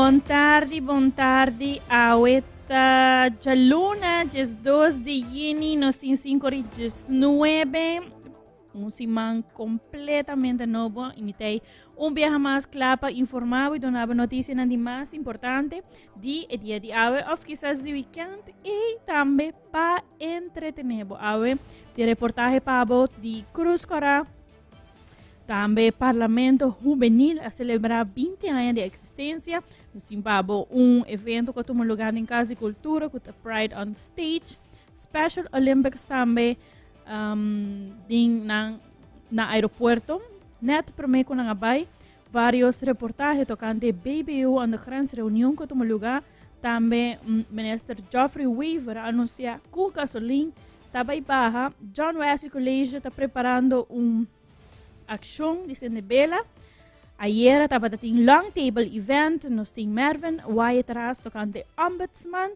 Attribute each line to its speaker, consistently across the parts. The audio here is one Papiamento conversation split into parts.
Speaker 1: Bon tardi, bon tardi. Awe ta djaluna, 12 di juni, nos tin 5 ori 19. Un siman completamente nobo y mi tei un biaha mas kla pa informa bo y duna bo noticianan di mas importante di e dia di awe of kisas di weekend y tambe pa entretene bo. Awe di reportahe pa bo di Cruz Cora. Tambe Parlamento Hubenil a celebra 20 aña di existencia. Nos tin pa bo un evento cu a tuma lugar den Cas di Cultura cu ta Pride on Stage. Special Olympics tambe um, din nan, na aeropuerto. Net prome cu nan a bay. Varios reportahe tocante BBO aan de grens reunion cu a tuma lugar. Tambe Minister Geoffrey Wever a anuncia cu gasolin ta bay baha. John Wesley College ta preparando un accion di sende bela. Ayera tabata tin long table event. Nos tin Mervin Wyatt Ras tocante ombudsman.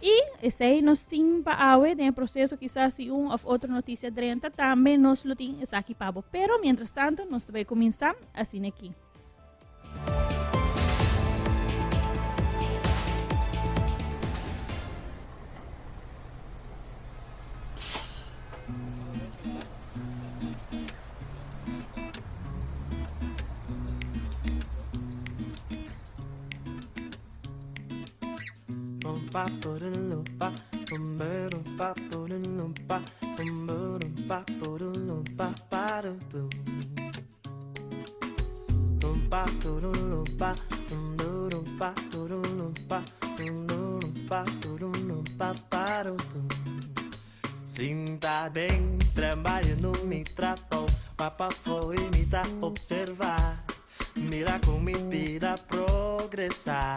Speaker 1: Y esey nos tin pa awe den e proceso kisas si un of otro noticia drenta tambe nos lo tin esaki pa bo. Pero mientras tanto nos ta bay cuminsa asina aki.
Speaker 2: Sinta den trabalho no mi trabou, papa foi mi ta observar. Mira con mi bida progresá.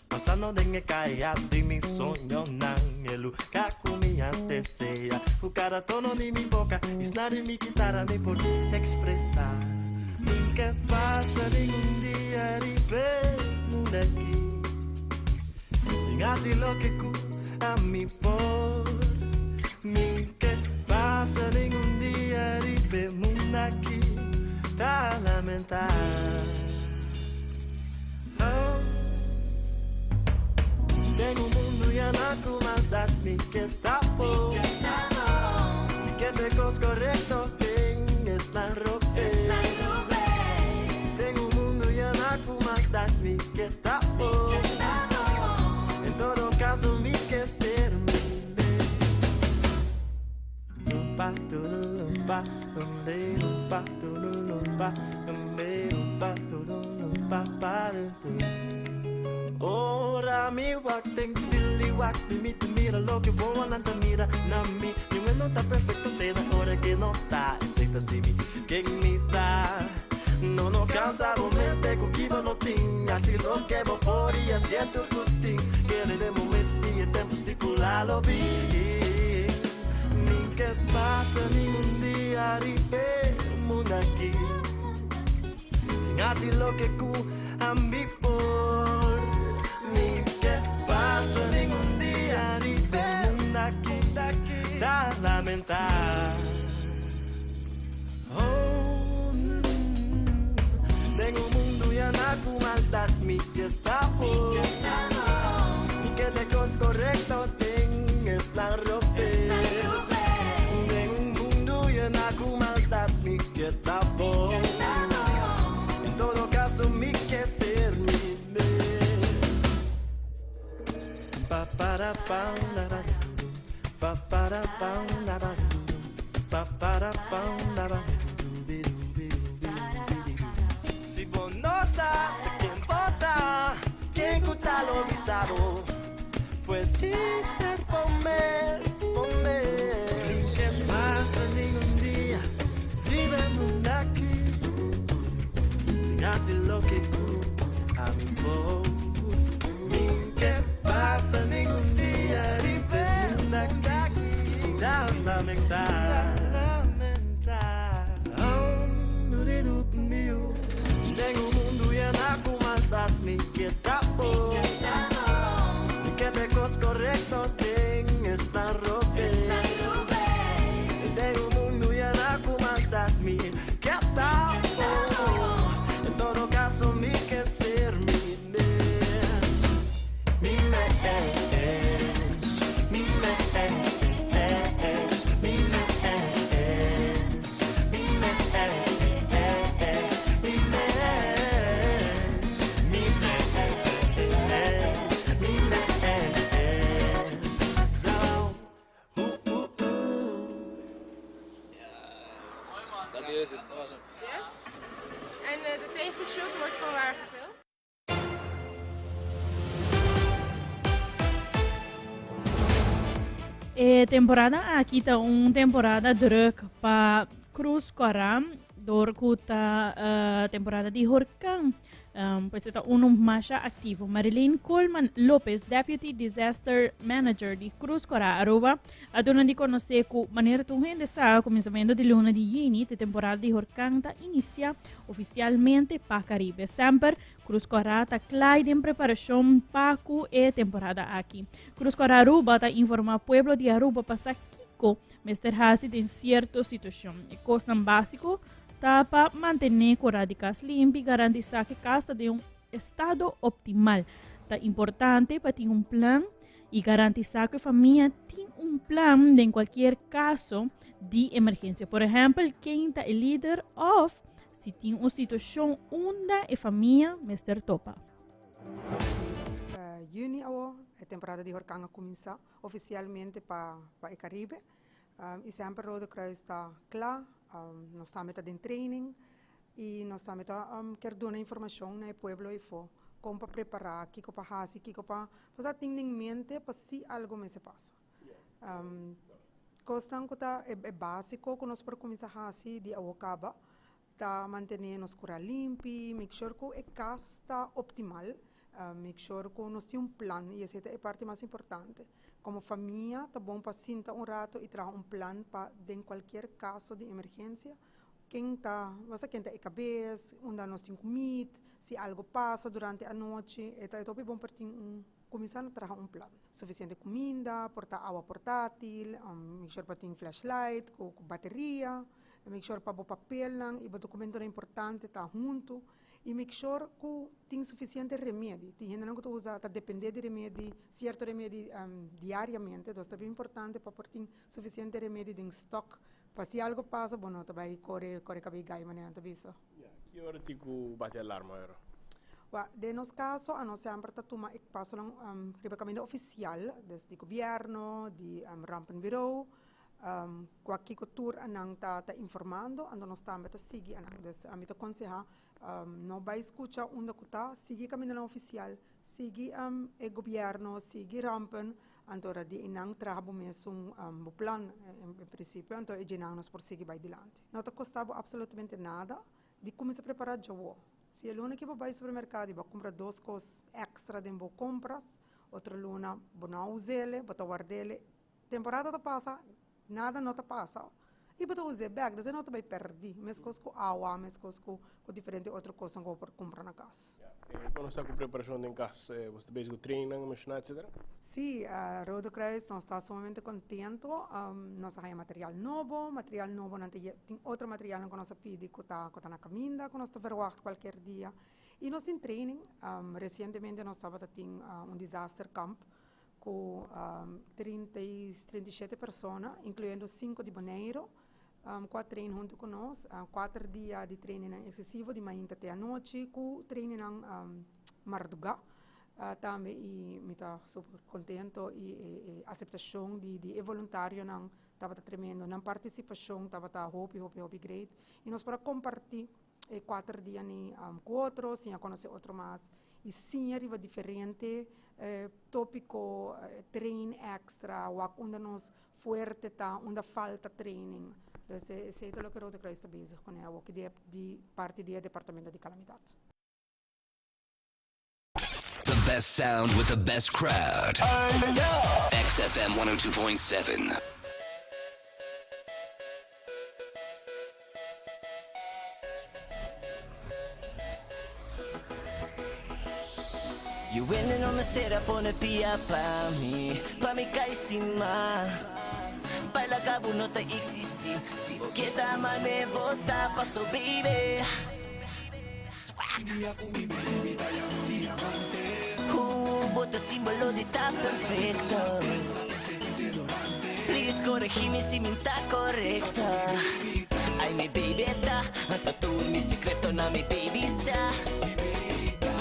Speaker 2: Pasando den e kaya di mi soñonan, e lugar ku mi a desea. Ku kada tono di mi boka i sna di mi kitara mi por ekspresá. Mi ke pasa ningun dia riba e mundu aki sin hasi loke ku ami por. Mi ke pasa ningun dia riba e mundu aki ta lamentá. Oh. Den un mundu yana ku maldat mi ke ta bo. Mi ke te kos korekto den esnan robe. Den un mundu yana ku maldat mi ke ta bo. En todo kaso mi ke ser mi Ora mi wak den spiel di wak mi mi ta mira loke wowonan ta mira na mi. Niun no ta perfecto te na ora ke no ta. Esei ta si mi ken mi ta. No no cansa bo mente cu ki bo no tin. Haci loke bo por y haci e tur cu tin. Kere den bo mes y e tempo stipula lo bin. Ni ke pasa ningun dia riba e mundo aki. Sin haci loke cu ami por. Ni ke pasa ningun dia riba e mundo aki. Ta lamenta. Oh, den un mundo yana cu maldad mi ke ta bo. Mi ke te cos correcto den esnan robes. Den un mundo yana cu maldad mi ke ta bo. En todo caso mi ke ser mi mes. Pa para pa la ra pa para pa la ra pa para pa la ra Si bo no sa ta ken bo ta, ken ku ta lo bisa bo? Pues djis ser bo mes, bo mes. Ke pasa ningun dia riba e mundu aki sin hasi loke ku ami por. Mi ke pasa ningun dia riba e mundu aki ta lamentá. Den un mundu yena ku maldat mi ke ta bo. Mi ke te kos korekto den esnan robes. Den un mundu yena ku maldat mi ke ta bo. En todo kaso mi ke ser mi mes.
Speaker 1: E temporada aki ta un temporada druk pa Cruz Cora, door cu ta uh, temporada di horcan. Um, pues ta uno masha activo. Marilyn Coleman Lopez, Deputy Disaster Manager di Cruz Cora Aruba, a duna di conoce cu manera tur hende sa, comenzamento di luna di juni, te temporada di horcan ta inicia oficialmente pa Caribe. Semper Cruz Cora ta klaai den preparacion pa cu e temporada aki. Cruz Cora Aruba ta informa pueblo di Aruba pa sa kico mester haci den cierto situacion. E cosnan basico ta pa mantene cora di cas limpi y garantisa cu e cas ta den un estado optimal. Ta importante pa tin un plan y garantisa cu e famia tin un plan den cualkier caso di emergencia. Por ehempel, ken ta e lider of si tin un situacion unda e famia mester topa.
Speaker 3: Juni awo e temporada di horcan a cuminsa oficialmente pa pa e Caribe y semper Rode Kruis ta cla, nos tambe ta den training y nos tambe ta kier duna informacion na e pueblo eyfo con pa prepara, kico pa haci, kico pa pa tin den mente pa si algo mester pasa. Kosnan ku ta e básiko ku nos por kuminsá hasi di awo kaba ta mantené nos kura limpi, make sure ku e kas ta optimal, make sure ku nos tin un plan i esei ta e parti mas importante. Komo famia ta bon pa sinta un rato i traha un plan pa den kualkier kaso di emergensia ken ta, basta ken ta e kabes, unda nos tin ku meet, si algo pasa durante anochi, e ta e ta hopi bon pa tin un. Kuminsá na traha un plan. Sufisiente kuminda, por ta awa portátil, make sure pa tin flashlight ku bateria, make sure pa bo papelnan i bo dokumentonan importante ta huntu i make sure ku tin sufisiente remedi. Tin hendenan ku ta usa, ta dependé di remedi, sierto remedi diariamente, dus ta bien importante pa por tin sufisiente remedi den stock pa si algo pasa bo no ta bai kore kore kabei gai manera nan ta bisa.
Speaker 4: Ki ora tin ku bati alarma ora?
Speaker 3: Wak, den nos kaso anos semper ta tuma e pasonan riba kaminda ofisial, des di gobièrnu, di rampenbureau, kua kiko tur anan ta ta informando, anto nos tambe ta sigui anan. Des ami ta konsehá no bai skucha unda ku ta, sigui kamindanan ofisial, sigui e gobièrnu, sigui rampen, anto ora di einan traha bo mesun bo plan en prinsipio, anto e djenan nos por sigui bai dilanti. No ta kosta bo absolutamente nada di kuminsá prepará djawo. Si e luna ki bo bai supermerkado i bo a kumpra dos kos èkstra den bo kompras, otro luna bo no a us'el, bo ta ward'el, temporada ta pasa, nada no ta pasa i bo ta us'é bèk, dus e no ta bai pèrdí, meskos ku awa, meskos ku diferente otro kosnan ku bo por kumpra na kas.
Speaker 4: Kon nos ta ku preparashon den kas? Bo ta bezig ku trainingnan menshoná etsetera?
Speaker 3: Sí, Rode Kruis nos ta sumamente contento. Nos a haña material nobo, material nobo nan ta tin otro materialnan ku nos a pidi ku ta ku ta na kaminda ku nos ta verwacht kualkier dia. I nos tin training, resientemente nos tabata tin un disaster kamp ku 37 persona, inkluyendo sinku di Boneiru, ku a train huntu ku nos. Kuater dia di trainingnan eksesivo di mainta te anochi ku trainingnan mardugá. Tambe y mi ta super contento y e aceptacion di di e voluntarionan tabata tremendo, nan participacion tabata hopi hopi hopi great y nos por a comparti e cuater dia ni cu otro, siña conoce otro mas y siña riba diferente topico, train extra, wak unda nos fuerte ta, unda falta training. Dus esey ta loke Rode Kruis ta bezig cune awoki di parti di e departamento di calamidad.
Speaker 5: The best sound with the best crowd. XFM 102.7.
Speaker 2: You wende no mester a pone pia pa mi, pa mi kai stima. Baila kabu no ta existi, si bo keda mal me bota paso baby. Bo ta simbolo di ta perfecto. Please coregi mi si mi ta correcto. Ay mi baby ta, ta tur mi secreto na mi baby sa.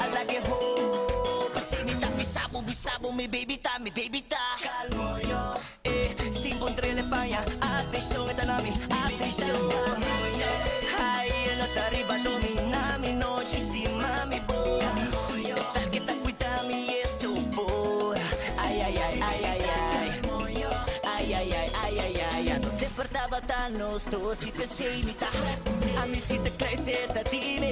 Speaker 2: Ala ke ho, si mi ta bisa bo bisa bo mi baby ta, mi baby ta. Eh, sin puntrele paña, atencion e ta na mi, atencion. Ay, e no ta riba domina mi nochi, stima mi bo. Esta ke ta cuida mi e su por. Ay, ay, ay, ay, ay, ay. Ay,
Speaker 6: ta nos dos y p'esey mi ta Ami si ta crece ta dime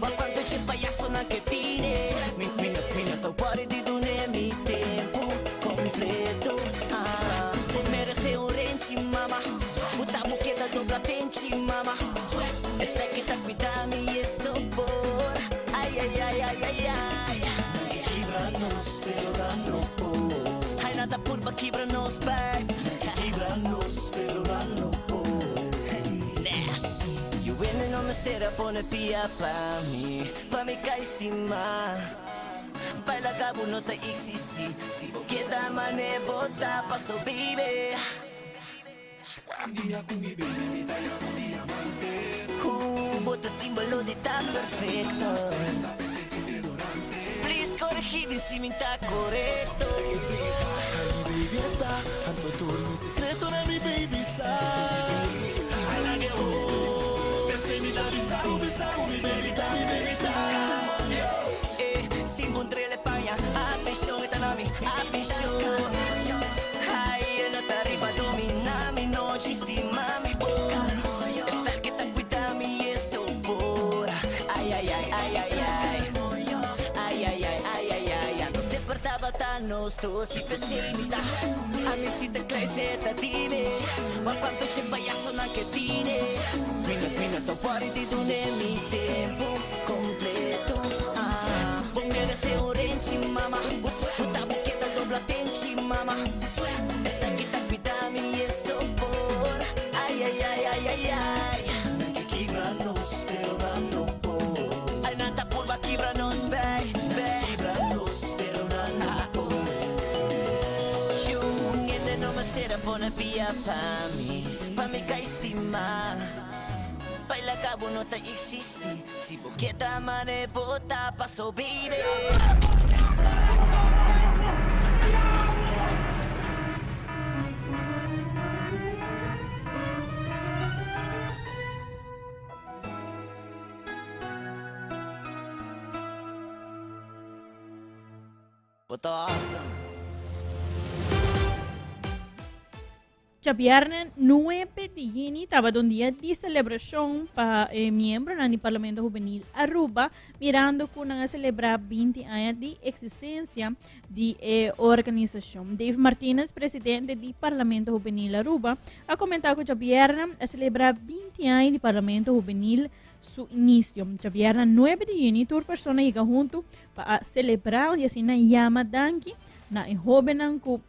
Speaker 6: Wak cuanto dje payasonan ke tine Mi mi no mi no ta worry di dune mi tempo completo ah Bo merece un renchi mama Bo ta bo keda dobla tenchi mama Esaki ta cuida mi y eso por Ay ay ay ay ay ay Nan ke kibra nos pero nan no por Ay nan ta purba kibra nos babe Nan ke kibra nos pero nan no por Nasty You wende no mester a pone pia pa mi Pa mi kai stima Baila cabo no ta existi Si bo keda mane bo ta paso baby. Cu bo ta simbolo di ta perfecto. Please coregi mi si mi ta corecto. Eh, sin puntrele paña, atencion e ta na mi, atencion. Ay, e no ta riba domina mi nochi, stima mi bo. E style ke ta cuida mi e sopor. Ay, ay, ay, ay, ay, ay. Ay, ay, ay, ay, ay, ay. Anto semper tabata nos dos y p'esey mi ta. Ami si ta cla esey ta dime. Wak cuanto dje payasonan ke tine. Mi no, mi no ta worry di dune mi tempo completo. Ah, bo merece un renchi, mama. Bo ta bo keda dobla tenchi, mama. Esaki ta cuida mi y eso por. Ay, ay, ay, ay, ay, ay. Nan ke kibra nos, pero nan no por. Ay, nan ta purba kibra nos, baby. Kibra nos, pero nan no por. Yu, hende no mester a pone pia pa mi, pa mi kai stima. Baila cabo no ta existi, si bo keda mane bo ta paso, baby. Bo ta awesome.
Speaker 1: Djabièrnè nuebe di yüni tabata un dia di selebrashon pa e miembronan di Parlamento Hubenil Aruba, mirando ku nan a selebrá 20 aña di eksistensia di e organisashon. Dave Martinez, presidente di Parlamento Hubenil Aruba, a komentá ku djabièrnè a selebrá 20 aña di Parlamento Hubenil su inisio. Djabièrnè nuebe di yüni tur persona yega huntu pa a selebrá i asina yama danki na e hóbennan ku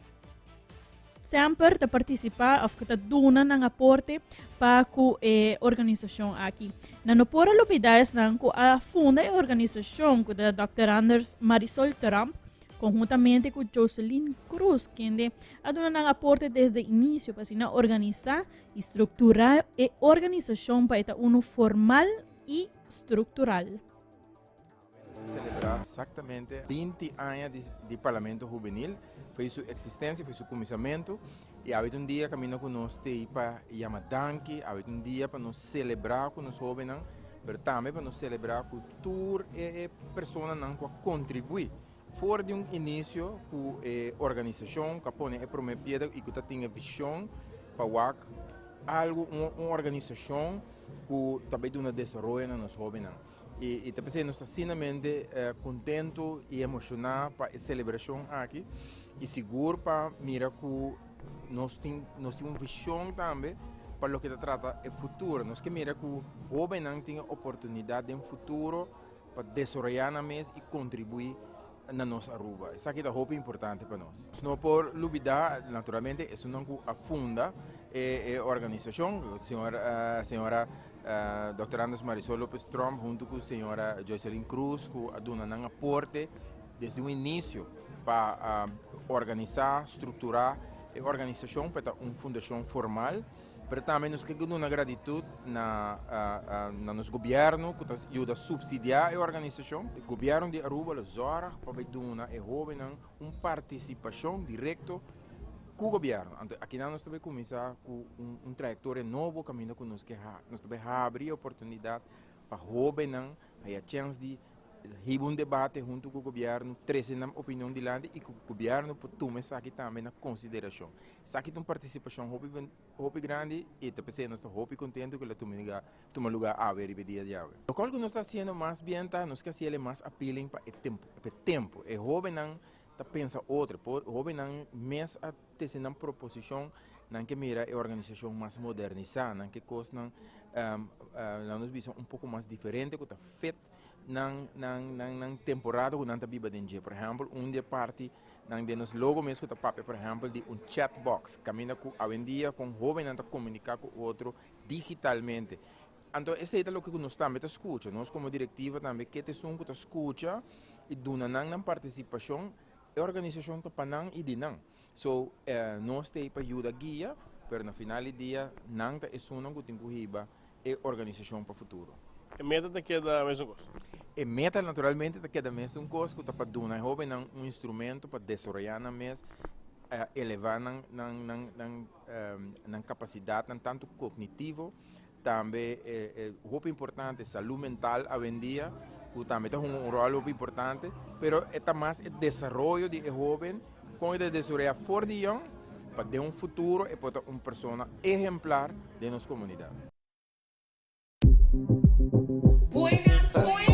Speaker 1: semper ta partisipá òf ku ta duna nan aporte pa ku e organisashon aki. Nan no por a lubidá esnan ku a funda e organisashon ku ta Dòkter Anders Marisol Tromp konhuntamente ku Joseline Cruz kende a duna nan aporte desde inisio pa asina organisá i strukturá e organisashon pa e ta unu formal i struktural.
Speaker 7: Nos ta celebra exactamente 20 aña di, di Parlamento Juvenil, foi su existencia, foi su cuminsamento, y awit un dia camino cu nos tei pa yama danki, awit un dia pa nos celebra cu nos hobennan, pero tambe pa nos celebra cu tur e, e personanan cu a contribui for di un inicio cu e organisacion cu a pone e prome piedra y cu ta tin e vision pa wak algo, un, un organisacion cu ta bay duna desaroyo na nos hobennan. I ta p'esei nos ta sinamente kontentu i emoshoná pa e selebrashon aki i sigur pa mira ku nos tin nos tin un vishon tambe pa loke ta trata e futuro. Nos ke mira ku hóbennan tin e oportunidat den futuro pa desaroyá nan mes i kontribuí na nos Aruba. Esaki ta hopi importante pa nos. Nos no por lubida naturalmente esunnan ku a funda e organisashon, señor señora Dòkter Anders Marisol Lopez Tromp huntu ku señora Joyceline Cruz ku a duna nan aporte desde un inicio pa organisa, struktura e organisashon pa e ta un fundashon formal. Pero tambe nos ke duna gratitud na na nos gobierno ku ta yuda supsidiá e organisashon. Gobierno di Aruba lo zòrg pa bai duna e hóbennan un partisipashon direkto ku gobierno. Anto akinan nos ta bai kuminsá ku un trayektoria nobo kaminda ku nos ke nos ta bai habri e oportunidat pa hóbennan haya chèns di. hiba un debate huntu ku gobièrnu, trese nan opinion dilanti i ku gobièrnu por tuma esaki tambe na konsiderashon. Esaki ta un partisipashon hopi hopi grandi i ta p'esei nos ta hopi kontentu ku el a tuma lugá tuma lugá awe riba e dia di awe. Lokual ku nos ta hasiendo mas bien ta nos ke hasi el e mas appealing pa e tempu pa e tempu. E hóbennan ta pensa otro, e hóbennan mes a tese nan proposishon, nan ke mira e organisashon mas modernisá, nan ke kosnan laga nos bisa un poko mas diferente ku ta fit nan nan nan nan temporada ku nan ta biba den dje. Por ehèmpel un di e parti nan den nos logo mes ku ta papia por ehèmpel di un chat box kaminda ku awendia kon hóbennan ta komuniká ku otro digitalmente. Anto esei ta loke ku nos tambe ta skucha. Nos komo direktiva tambe ke ta esun ku ta skucha i duna nan nan partisipashon. E organisashon ta pa nan i di nan. So, nos ta ei pa yuda guia, pero na final di dia nan ta esunnan ku tin ku hiba e organisashon pa futuro.
Speaker 4: E meta ta keda mesun kos?
Speaker 7: E meta naturalmente ta keda mesun kos, ku ta pa duna e hóbennan un instrumento pa desaroyá nan mes, elevá nan nan nan nan nan kapasidatnan tantu kognitivo, Tambe e hopi importante salud mental awendia ku tambe ta hunga un ròl hopi importante, pero e ta mas e desaroyo di e hóben, kon e ta desaroyá for di yòn pa den un futuro e por ta un persona ehemplar den nos komunidat.
Speaker 8: Buenas buenas.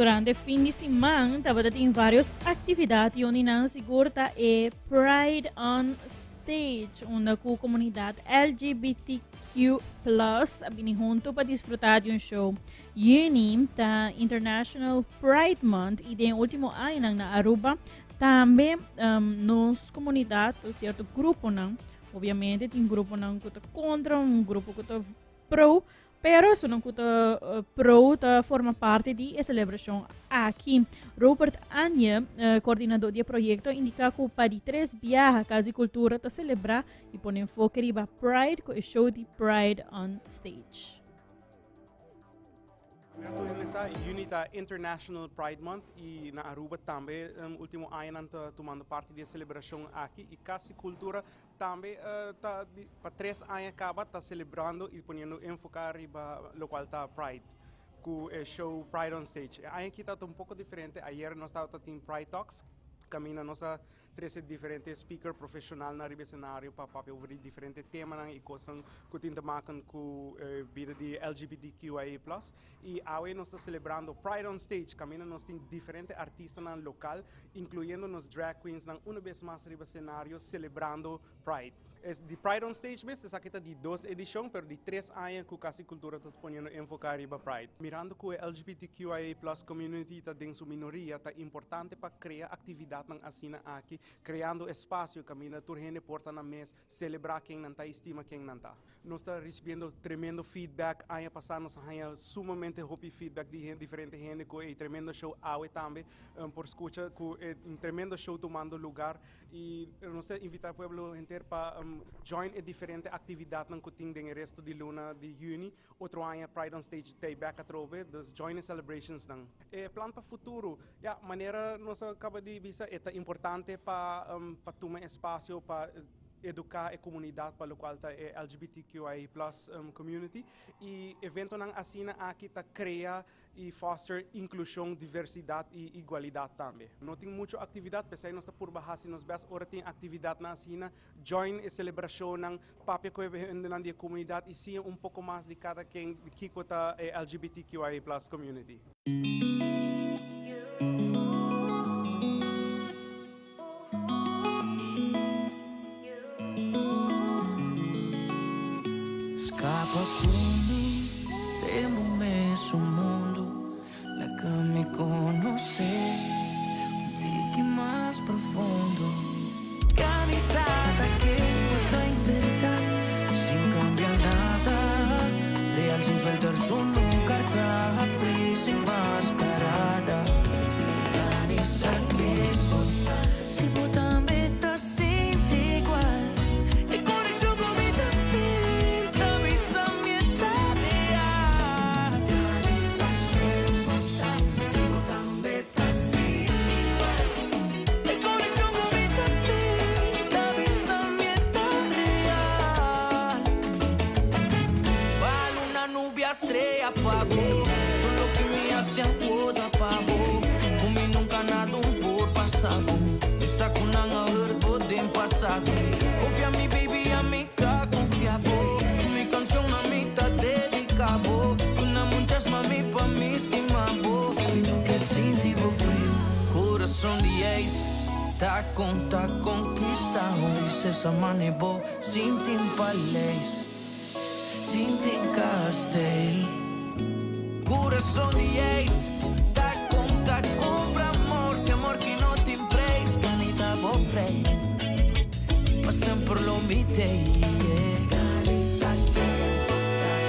Speaker 1: Durante fin di siman tabata tin varios actividad y uni nan sigur ta e Pride on Stage, unda cu comunidad LGBTQ plus a bini hunto pa disfruta di un show. Juni ta International Pride Month y den ultimo añanan na Aruba tambe um, nos comunidad, cierto gruponan, obviamente tin gruponan cu ta contra, un grupo cu ta pro. Pero esunnan ku ta pro ta forma parti di e selebrashon aki. Rupert Anje, koordinadó di e proyekto, a indiká ku pa di tres biaha Kas di Kultura ta selebrá i pone enfoke riba Pride ku e show di Pride on Stage.
Speaker 9: Alberto Inglesa, Juni ta International Pride Month y na Aruba tambe ultimo añanan ta tumando parti di e celebracion aki y Cas di Cultura tambe ta pa tres aña caba ta celebrando y poniendo enfoca riba locual ta Pride cu e show Pride on Stage. E aña aki ta un poco diferente, ayer nos tabata tin Pride Talks caminda nos a trece diferente speaker profesionalnan riba escenario pa papia over di diferente temanan y cosnan cu tin te maken cu bida di LGBTQIA plus. Y awe nos ta celebrando Pride on Stage caminda nos tin diferente artistanan local, incluyendo nos drag queensnan una bes mas riba escenario celebrando Pride. Es di Pride on Stage mes, esaki ta di dos edicion, pero di tres aña cu Cas di Cultura ta poniendo enfoca riba Pride. Mirando cu e LGBTQIA plus community ta den su minoria, ta importante pa crea actividadnan asina aki, creando espacio caminda tur hende por ta na mes, celebra ken nan ta y stima ken nan ta. Nos ta ricibiendo tremendo feedback, aña pasa nos a haya sumamente hopi feedback di diferente hende cu e tremendo show awe tambe por scucha cu e tremendo show tumando lugar. Y nos ta invita pueblo henter pa join e diferente actividadnan cu tin den e resto di luna di juni. Otro aña Pride on Stage ta back atrobe, dus join e celebrationsnan. E plan pa futuro, ya, manera nos a caba di bisa, e ta importante pa pa tuma espacio pa educa e comunidad pa locual ta e LGBTQIA plus community. Y eventonan asina aki ta crea y foster inclusion, diversidad y igualidad tambe. No tin mucho actividad, p'esey nos ta purba haci nos best ora tin actividadnan asina, join e celebracionnan, papia cu e hendenan di e comunidad y siña un poco mas di cada ken di kico ta e LGBTQIA plus community.
Speaker 6: Scapa cu mi den bo mesun mundo Laga mi conoce un tiki mas profundo Camisa ta ken bo ta imperta Sin cambia nada Real sin filter su nunca ta habri sin mascarada Camisa ken bo ta Si bo tambe ta sinti igual E conexion cu mi ta feel Ta bisa mi e ta real Camisa ken bo ta Si bo tambe ta sinti igual E conexion cu mi ta feel Ta bisa mi e ta real Pa luna nubia strea pa bo Tur loke mi haci awor ta pa bo Cu mi nunca nada un por pasa bo Mi sa cu nan a hurt bo den pasado Confia mi baby ami ta confia bo Mi cancion ami ta dedica bo Una muchas mami pa mi stima bo Mi no ke sinti bo frio Corazon di ijs Ta con ta conquista Un princesa mane bo Sinti un paleis Sinti un kasteel Corazon di ijs Ta con ta compra amor Si amor ki no tin prijs Ganita bo vrij Pa semper lo mi tey yeah.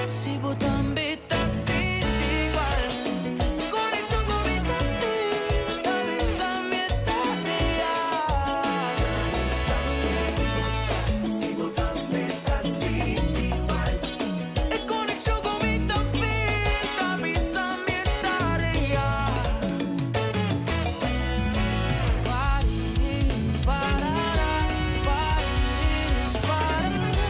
Speaker 6: Si bo tambe ta sinti igual Conexion cu mi ta feel Ta bisa mi e ta real Si bo tambe ta sinti igual E conexion cu mi ta feel Ta bisa mi e ta real Parara, parara.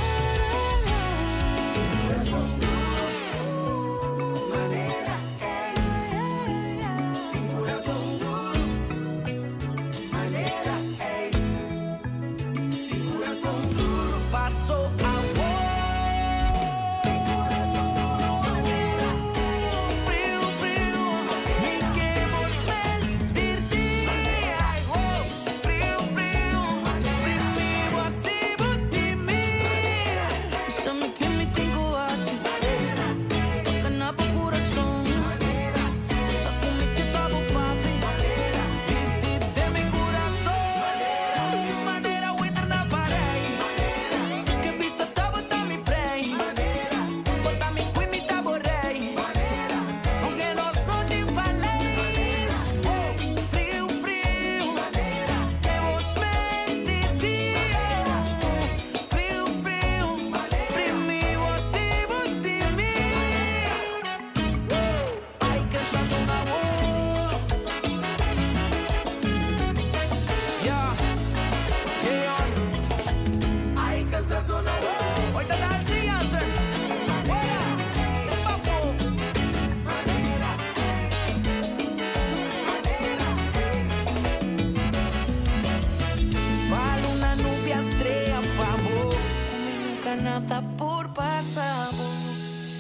Speaker 2: brasa bo,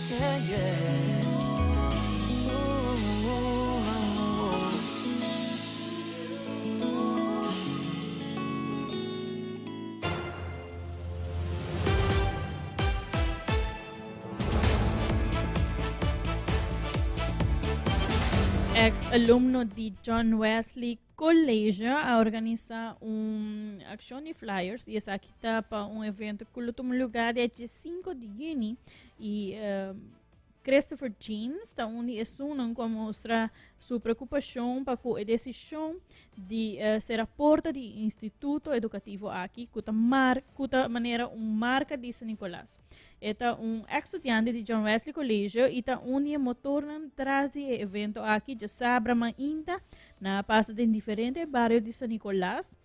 Speaker 2: yeah yeah.
Speaker 1: Ex-alumno di John Wesley College a organisa un accion di flyers y esaki ta pa un evento cu lo tuma lugar dia 5 di juni y Christopher James ta un di esunnan cu a mustra su preocupacion pa cu e decision di cera porta di instituto educativo aki cu ta mar cu ta manera un marca di San Nicolas. E ta un ex studiante di John Wesley Colegio y ta un di e motornan tras di e evento aki djasabra mainta na a pasa den diferente bario di San Nicolas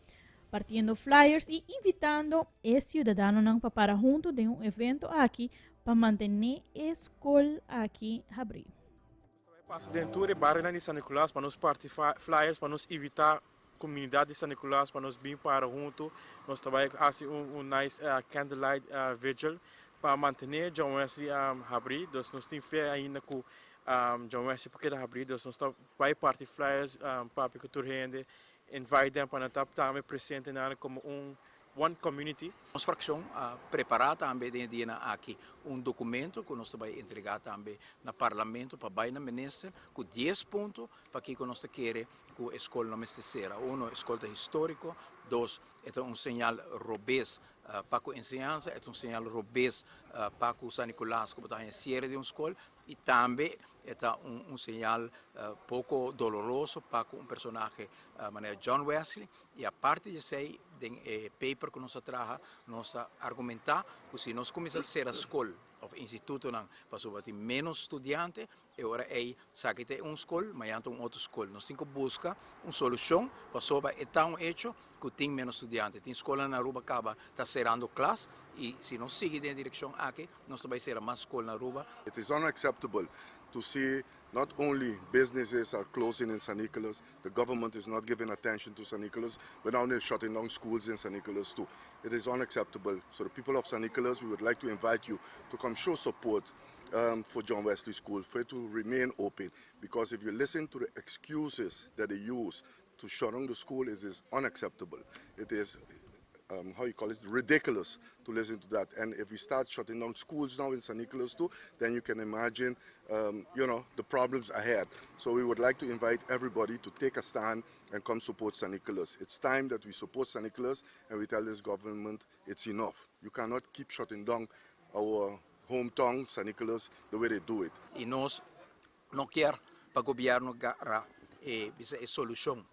Speaker 1: partiendo flyers y invitando e ciudadanonan pa para hunto den un evento aki pa mantené e skol aki habrí.
Speaker 10: Nos ta bai pasa den tur e barionan di San Nicolas pa nos parti flyers pa nos invitá komunidat di San Nicolas pa nos bin para huntu. Nos ta bai hasi un nice candlelight vigil pa mantené John Wesley habrí. Dus nos tin fe ainda ku John Wesley por keda habrí. Dus nos ta bai parti flyers papia ku tur hende, invite dem pa nan ta tambe presente nan komo un One Community.
Speaker 11: Nos frakshon a prepará tambe den e dianan aki un dokumento ku nos ta bai entregá tambe na Parlamento pa bai na Minister ku dies punto pakiko nos ta kere ku e skol no mester sera. Uno, e skol ta históriko. Dos, e ta un señal robes pa ku enseñansa, e ta un señal robes pa ku San Nicolas ku bo ta haña siere di un skol. I tambe e ta un señal poko doloroso pa ku un personahe manera John Wesley. I aparte di esei, den e paper ku nos a traha, nos a argumentá ku si nos kuminsá sera skol òf institutonan pasobra tin ménos studiante, e ora ei saki ta e un skol, mañana ta un otro skol. Nos tin ku buska un solushon pasobra e ta un echo ku tin ménos studiante. Tin skolnan na Aruba kaba ta serando klas i si nos sigui den e direkshon aki, Nos ta bai sera mas skol na Aruba.
Speaker 12: It is unacceptable to see not only businesses are closing in San Nicolas, the government is not giving attention to San Nicolas, but now they're shutting down schools in San Nicolas too. It is unacceptable. So the people of San Nicolas, we would like to invite you to come show support um, for John Wesley School, for it to remain open. Because if you listen to the excuses that they use to shut down the school, it is unacceptable. It is um, how you call it, ridiculous to listen to that. And if we start shutting down schools now in San Nicolas too, then you can imagine, um, you know, the problems ahead. So we would like to invite everybody to take a stand and come support San Nicolas. It's time that we support San Nicolas and we tell this government it's enough. You cannot keep shutting down our hometown, San Nicolas, the way they do it.
Speaker 11: Y nos no kier pa gobierno gara e bisa e solucion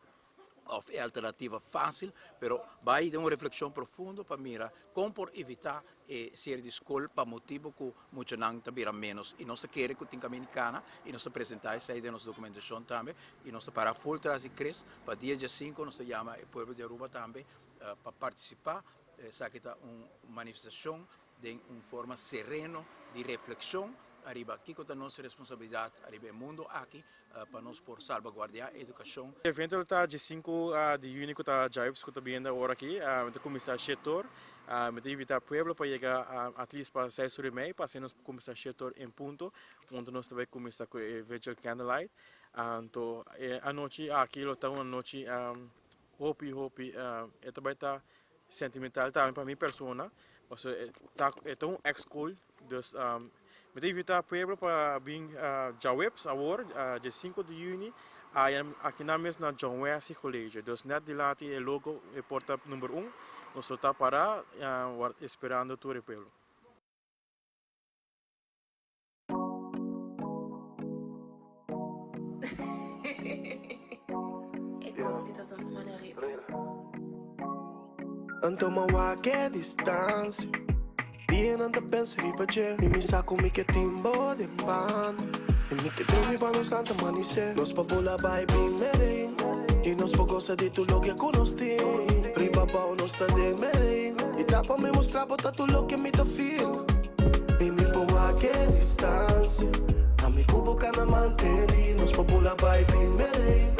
Speaker 11: of e alternativa facil, pero bay den un reflexion profundo pa mira con por evita e cierre di scol pa motibo cu muchanan ta bira menos. Y nos ta kere cu tin caminda di cana y nos ta presenta esey den nos documentacion tambe y nos ta para full tras di Chris pa dia diacinco nos ta yama e pueblo di Aruba tambe pa participa. Esaki ta un manifestacion den un forma sereno di reflexion ariba kico ta nos responsabilidad ariba e mundo aki pa nos por salbaguardia e educacion.
Speaker 10: E evento lo ta dje sinku di juni cu ta djaweps cu ta biendo awor aki. Mi ta cuminsa shete or. Mi ta invita pueblo pa yega at least pa seis or y mei pa asina nos por cuminsa shete or en punto unda nos ta bay cuminsa cu e vigil candlelight. Anto e anochi aki lo ta un anochi hopi hopi e ta bay ta sentimental tambe pa mi persona pasobra e ta e ta un ex school dus mi ta invita pueblo pa bin djaweps awor dje sinku di juni aya akinan mes na John Wesley College dus net dilanti e logo e porta number un nos lo ta para esperando tur e pueblo.
Speaker 2: Anto mi a wak e distancia Dianan ta pensa riba dje I mi sa ku mi ke tin bo den banda I mi ke drumi pa nos lanta manisé Nos por bula bai bin Medellín I nos por gosa di tur loke ku nos tin Riba bou nos ta den Medellín I ta pa mi mustra bo ta tur loke mi ta feel I mi por wak e distancia Ami ku bo ka na manteni Nos por bula bai bin Medellín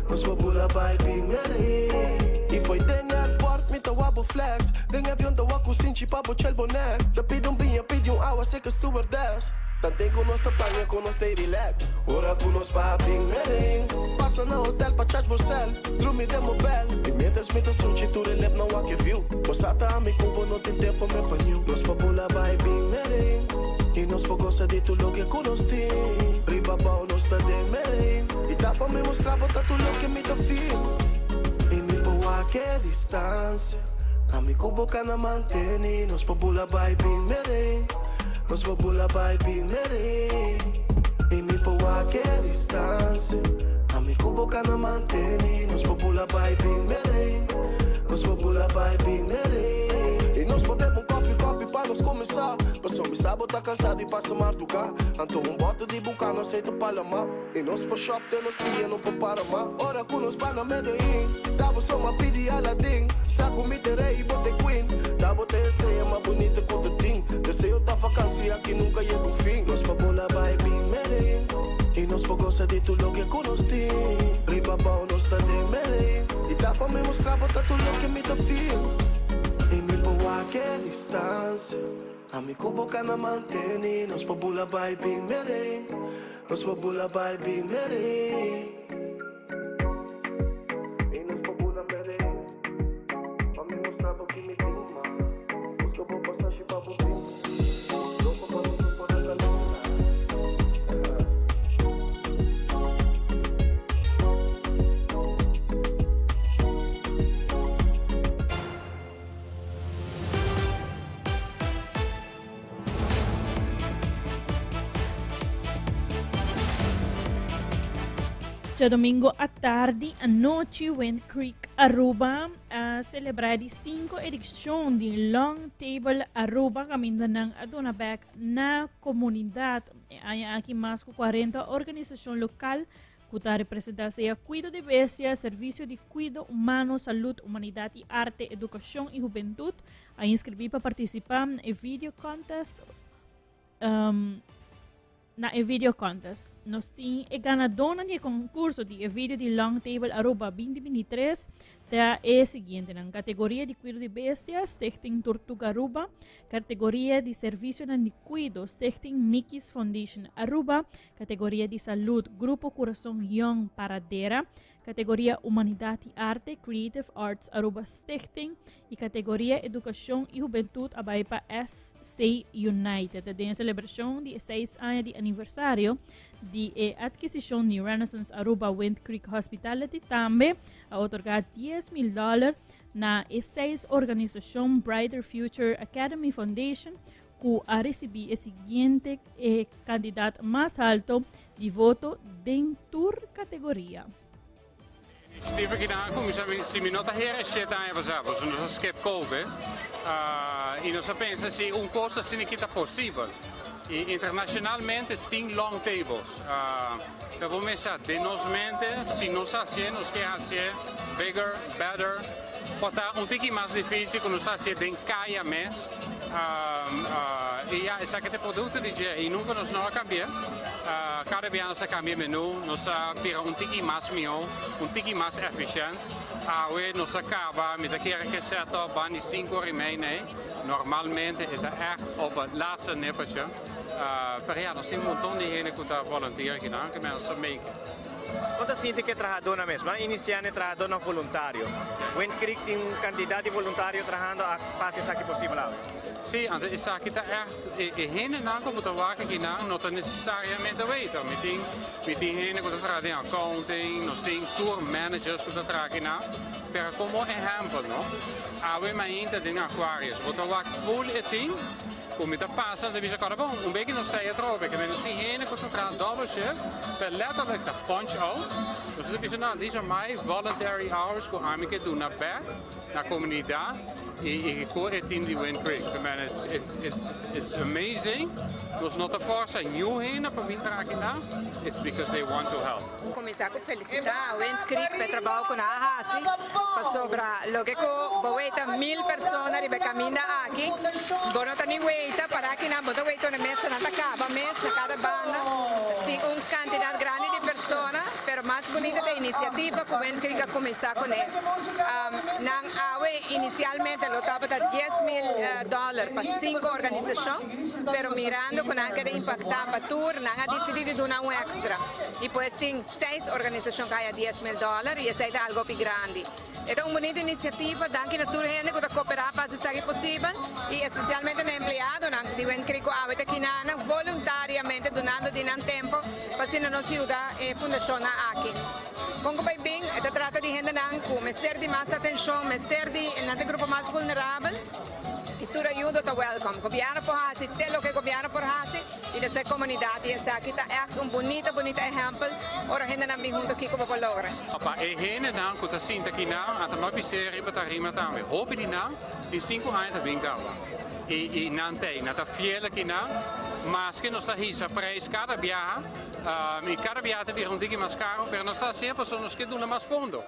Speaker 2: Nos por bula bai bin Medellín I fo'i den airport mi.
Speaker 13: ta wak bo flex Den avion ta wak ku sinchi pa bo chel bo nek Ta pidi un biña pidi un awa seka stewardess Tanten ku nos ta plania ku nos stay relax Ora ku nos pa bin merin Pasa na hotel pa charge bo cel Drumi den bo bel I mientras mi ta sunchi tur e lep nan wak e view Bo sa ta ami ku bo no tin tempo me pa niu Nos pa bula bai bin merin I nos por gosa di tur loke ku nos tin Riba bou nos ta den merin I ta pa mi mustra bo ta tur loke mi ta feel I mi por wak e distancia Ami ku bo ka na manteni Nos por bula bai bin merin Nos por bula bai bin merin I mi por wak e distancia Ami ku bo ka na manteni Nos por bula bai bin merin Nos por bula bai bin merin I nos por bebe un koffie koffie pa nos kuminsá Paso mi sa bo ta kansa di pasa marduká Anto un bote di Bucana aceite Palama I nos por shop te nos pia no por para ma Ora ku nos ba na Medellin Ta bo so m'a pidi Aladdin Sa ku mi t'e rey i bo t'e queen Ta bo t'e estrella mas bunita ku ta tin Deseo ta vakansi aki nunka yega un fin Nos por bula bai bin Medellin I nos por gosa di tur loke ku nos tin Riba bou nos ta den Medellin I ta pa mi mustra bo ta tur loke mi ta feel I mi por wak e distancia Ami ku bo ka na manteni Nos por bula bai bin Medellin Nos por bula bai bin Medellin I nos por bula Medellin Pa mi mustra bo ki mi tin ma Buska bo pasashi pa bo bin Loco pa nos no por a camina.
Speaker 1: Djadomingo atardi anochi Wind Creek Aruba a celebra di 5 edicion di Long Table Aruba caminda nan a duna bek na comunidad. E aña aki mas cu 40 organisacion local Ku ta representá sea kuido di bestia, servisio di kuido humano, salud, humanidat i arte, edukashon i hubentut, a inskribí pa partisipá na e video contest na e video contest. Nos tin e ganadónan di e konkurso di e video di Long Table Aruba 2023 ta e siguientenan, Kategoria di kuido di bestia, Stichting Tortuga Aruba, Kategoria di servisionan di kuido, Stichting Mickey's Foundation Aruba, Categoria di Salud, Grupo Curason Young Paradera, Categoria Humanidad y Arte, Creative Arts Aruba Stichting y Categoria Educacion y Hubentud a bay pa SC United. Den e celebracion di e seis aña di aniversario di e adquisicion di Renaissance Aruba Wind Creek Hospitality tambe a otorga 10,000 dollar na e seis organisacion Brighter Future Academy Foundation ku a risibí e siguiente e kandidat mas halto di voto den tur kategoria.
Speaker 14: Inisiativa ki nan a kuminsá, si mi no ta hera shete aña pasá, pasobra nos a skip Covid, i nos a pensa si un kos asina ki ta posibel. I internashonalmente tin long tables. Pero bo mester sa den nos mente, si nos hasié, nos ke hasié bigger, better. Por ta un tiki mas difísil ku nos hasié den kaya mes. I ya, esaki ta e produkto di dje i nunka nos no a kambi'é. Kada bia nos a kambia e menú, nos a bira un tiki mas mihó, un tiki mas efishènt. Awe nos a kaba, mi ta kere ke set up banda di sinku ora i mei nei. Normalmente e ta ègt op e laatste nippertje. Pero ya, nos tin un monton di hende ku ta volunteer akinan, ke nos ta make it.
Speaker 15: Kon ta sinti ku e trahadónan mes? Ban inisiá na e trahadónan voluntario. Wind Creek tin un kantidat di voluntario trahando a hasi esaki posibel awe.
Speaker 14: Sí, anto esaki ta ègt e hendenan ku bo ta wak akinan no ta nesesariamente waiter. Mi tin mi tin hende ku ta traha den accounting, nos tin tour managers ku ta traha akinan. Pero komo ehèmpel no, awe mainta den Aquarius bo ta wak ful e tin. Ku mi ta pasa ta bisa kòrda bon, un beki no sei atrobe, ke men si hende ku ta traha double shift, per letterlijk ta punch out, nos ta bisa no, these are my voluntary hours ku ami ke duna bek na komunidat i i ku e team di Wind Creek. Ke men it's it's it's it's amazing, nos no ta forsa niun hende pa bin traha akinan, it's because they want to help.
Speaker 16: Kuminsá ku felisitá Wind Creek pa e trabou ku nan a hasi, pasobra loke ku bo weita mil persona riba e kaminda aki, bo no ta ni weita para akinan, bo ta weita unda mesanan ta kaba mes na kada banda. Tin un kantidat grandi di persona, pero mas bunita ta. e inisiativa ku Wind Creek a kuminsá kuné. Nan awe inisialmente lo tabata 10,000 dòler pa sinku organisashon, pero mirando ku nan a keda impaktá pa tur, nan a disidí di duna un èkstra i pues tin seis organisashon ku a haña 10,000 dòler i esei ta algu hopi grandi. E ta un bunita inisiativa, danki na tur hende ku ta koperá pa hasi esaki posibel i espesialmente na empleadonan di Wind Creek ku awe ta kinanan voluntariamente dunando di nan tempo pa asina nos yuda e fundashonnan aki. Kon ku bai bin, e ta trata di hendenan ku mester di mas atenshon, mester di nan ta e grupo mas vulnerabel i tur ayudo ta wèlkòm. Gobièrnu por hasi te loke gobièrnu por hasi i ta ser komunidat i esaki ta ègt un bunita bunita ehèmpel ora hendenan bin huntu kiko bo por logra.
Speaker 14: Pa e hendenan ku ta sinta akinan, a ta mas bis'é riba tarima tambe. Hopi di nan tin sinku aña ta bin kaba i nan t'ei. Nan ta fiel akinan, maske nos ta hisa preis kada biaha i kada biaha ta bira un tiki mas karo, pero nos ta hasié pasobra nos ke duna mas fondo.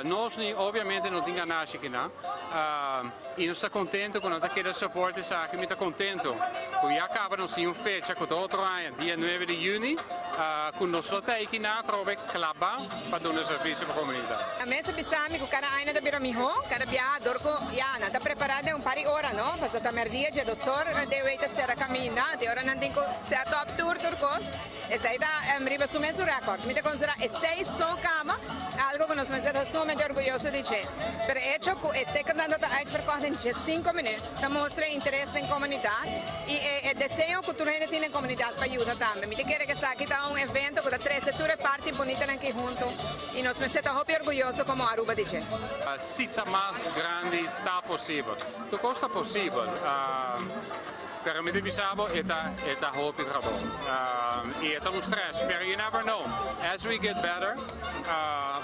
Speaker 14: Nos ni obviamente no tin ganashi akinan i nos ta kontento ku nan ta keda support esaki. Mi ta kontento ku ya kaba nos tin un fecha ku ta otro aña dia nuebe di yüni ku nos lo ta aki nan atrobe klaba pa duna servisio pa komunidat.
Speaker 16: A mester bisa mi ku kada aña nan ta bira mihó, kada biaha dor ku ya nan ta prepará den un par di ora no, pasobra ta mèrdia dje dosor den wei ta sera kaminda, di ora nan tin ku set up tur tur kos. Esei ta riba su mes un record. Mi ta considera esei so cama algo cu nos mester ta sumamente orguyoso di dje. Pero e hecho cu e ticketnan lo ta uitverkocht den diescinco minuut ta mustra e interes den comunidad y e deseo cu tur hende tin den comunidad pa yuda tambe. Mi ta kere cu esaki ta un evento cu ta trece tur e parti bunitanan aki hunto y nos mester ta hopi orguyoso como Aruba di dje.
Speaker 14: Cita mas grandi ta posibel. Tur cos ta posibel. Pero mi ta bisa bo e ta e ta hopi trabou y e ta un stress pero you never know as we get better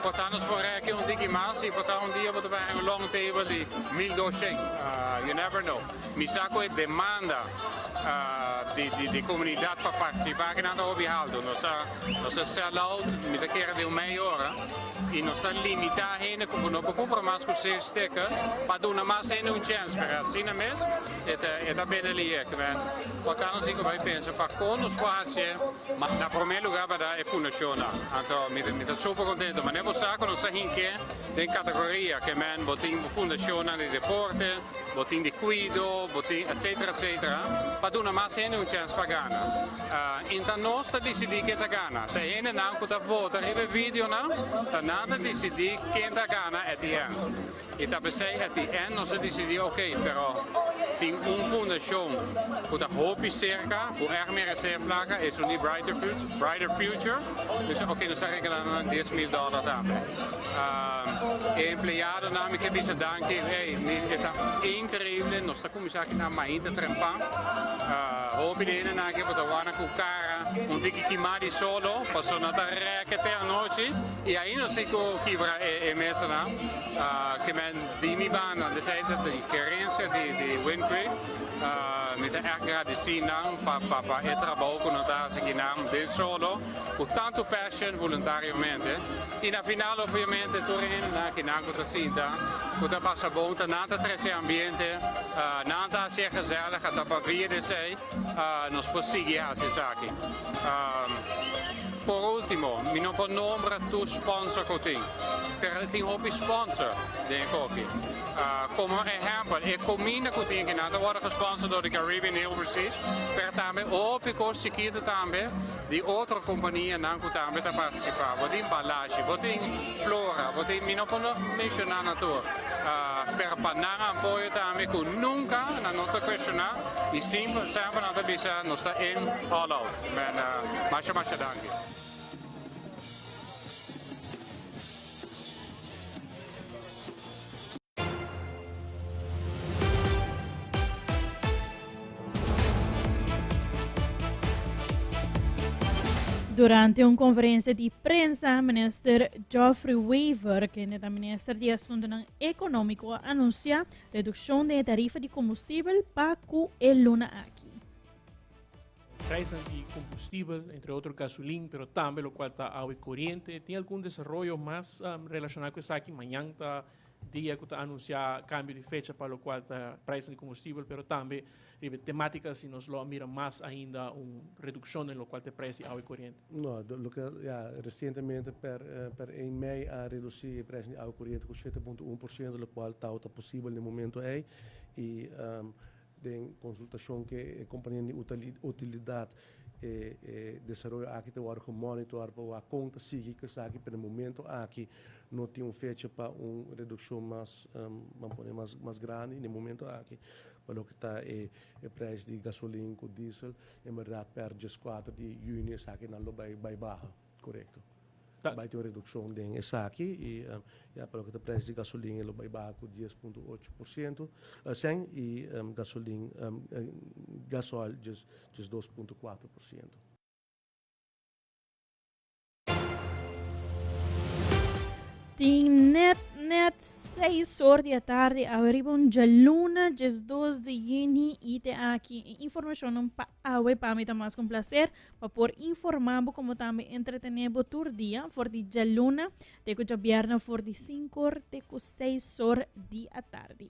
Speaker 14: por ta nos por reki un tiki mas y por ta un dia bo ta bay un long table di 1200 you never know mi sa cu e demanda di di di comunidad pa participa aki nan ta hopi halto nos a nos a sell out mi ta kere den un media ora y nos a limita hende cu no por cumpra mas cu seis ticket pa duna mas hende un chance pero asina mes. E ta e ta bene lihe ke men por ta nos tin ku bai pensa pa kon nos por hasié ma na promé lugá pa da e fundashonnan. Anto mi ta mi ta super kontento manera bo sa ku nos ta hink'é den kategoria ke men bo tin fundashonnan di deporte, bo tin di kuido, bo tin etsetera etsetera pa duna mas hende un chèns pa gana. Inta nos ta disidí ken ta gana, ta e hendenan ku ta vota riba e videonan ta nan ta disidí ken ta gana at the end. I ta p'esei at the end nos a disidí ok, pero tin un fundashon ku ta hopi serka, ku ègt meresé e plaka, esun di Brighter Brighter Future. Nos a ok, nos a regalá nan 10,000 dòler tambe. E empleadonan mi ke bisa danki, ey, mi e ta inkreibel, nos ta kuminsá aki na mainta trempan. Hopi di hendenan aki bo ta wak nan ku kara un tiki kimá di solo, pasobra nan ta rèkè te anochi. I ainda si ku kibra e mesanan ke men di mi banda, desei ta di gerencia di di Wind Creek, mi ta ègt gradisí nan pa pa pa e trabou ku nan ta hasi kinan den solo ku tantu passion voluntariamente. I na final obviamente tur e hendenan kinan ku ta sinta ku ta pasa bon ta nan ta trese ambiente, nan ta hasi e gezellig, ta pa via di esei nos por sigui hasi esaki. Por ultimo, mi no por nombra tur sponsor cu tin, pero tin hopi sponsor den e koki. Como ehempel, e comida cu tin aki nan ta wordo gesponsor door di Caribbean Overseas, pero tambe hopi cos chikito tambe di otro companianan cu tambe ta participa. Bo tin Balashi, bo tin Flora, bo tin, mi no por menciona nan tur, pero pa nan apoyo tambe cu nunca nan no ta cuestiona y semper nan ta bisa nos ta in all out. Men masha masha danki.
Speaker 1: Durante un conferencia di prensa, minister Geoffrey Wever, kende ta minister di Asuntonan Economico, a anuncia reduccion den e tarifa di combustibel pa cu e luna aki.
Speaker 4: Prijsnan di combustibel, entre otro gasolin, pero tambe locual ta awe coriente. Tin algun desaroyo mas relaciona cu esaki? Mañan ta. dia cu ta anuncia cambio di fecha pa locual ta prijsnan di combustibel, pero tambe riba e tematica si nos lo a mira mas ainda un reduccion den locual ta e prijs di awa y coriente.
Speaker 17: No, loke ya recientemente per per 1 mei a reduci e prijs di awa y coriente cu 7.1%, locual tawata posibel den momento ey y Den konsultashon ku e kompania di utilidat e e desaroyo aki ta wòrdu gemonitor pa wak kon ta sigui ku esaki, pero na e momento aki no tin un fecha pa un redukshon mas ban pone mas mas grandi na e momento aki pa loke ta e e preis di gasolin ku diesel en bèrdat per 14 di yüni esakinan lo bai bai baha. Korekto. Bai tin un redukshon den esaki i ya pa loke ta prijs di gasolin e lo bai baha ku 10.8% sèn i gasolin gasoil 12.4%.
Speaker 1: Tin net net 6 or di atardi awe riba un djaluna 12 di juni i te aki e informashonnan pa awe pa mi ta mas ku un placer pa por informá bo komo tambe entretené bo tur dia for di djaluna te ku djabièrnè for di 5 or te ku 6 or di atardi.